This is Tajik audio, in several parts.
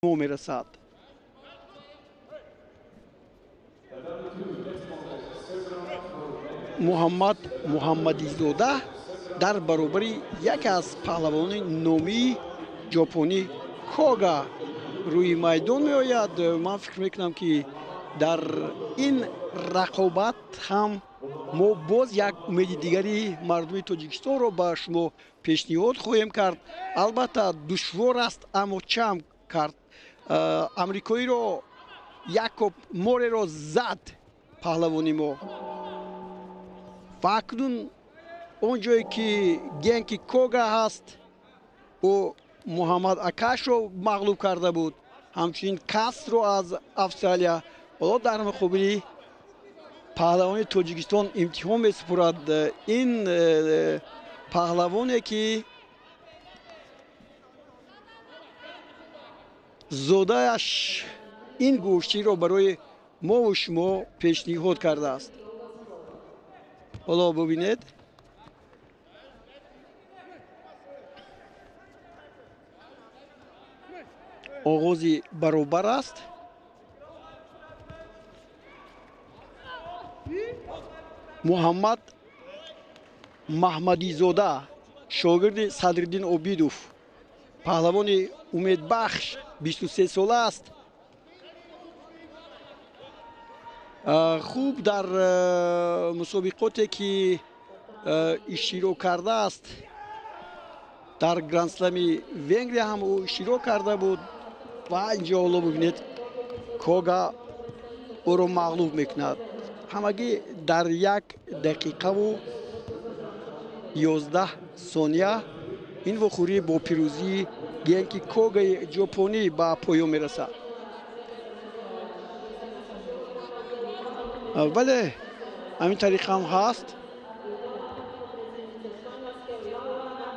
Мо мерасад. Муҳаммад Муҳаммадизода дар баробари яке аз паҳлавонони номии ҷопонӣ Кога рӯи майдон меояд. Ман фикр мекунам, ки дар ин рақобат ҳам мо боз як умеди дигари мардуми Тоҷикистонро ба шумо пешниҳод хоҳем кард. Албатта, душвор аст, аммо чам кард. Амрикоиро Якоб Мореро зад паҳлавони мо ва акнун он ҷое ки Генки Кога ҳаст, ӯ Муҳаммад Акашро мағлуб карда буд, ҳамчунин Касро аз Австралия. Ҳоло дар муқобили паҳлавони Тоҷикистон имтиҳон месупорад. Ин паҳлавоне ки зодааш ин гӯштиро барои мову шумо пешниҳод кардааст. Ҳоло бубинед, оғози баробар аст. Муҳаммад Маҳмадизода, шогирди Садриддин Обидов, паҳлавони умедбахш, 23 сола аст. Хуб, дар мусобиқоте ки иштирок кардааст, дар Грандслами Венгрия ҳам ӯ иштирок карда буд. Ва инҷо ҳоло бибинед, Кога ӯро мағлуб мекунад ҳамагӣ дар 1 дақиқаву 11 сония. Ин вохӯрӣ бо пирӯзии Генки Когаи ҷопонӣ ба поён мерасад. Бале, ҳамин тариқ ҳам ҳаст.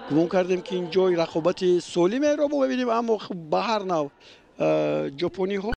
Гумон кардем, ки ин ҷой рақобати солимеро мо мебинем, аммо ба ҳар нав ҷопониҳо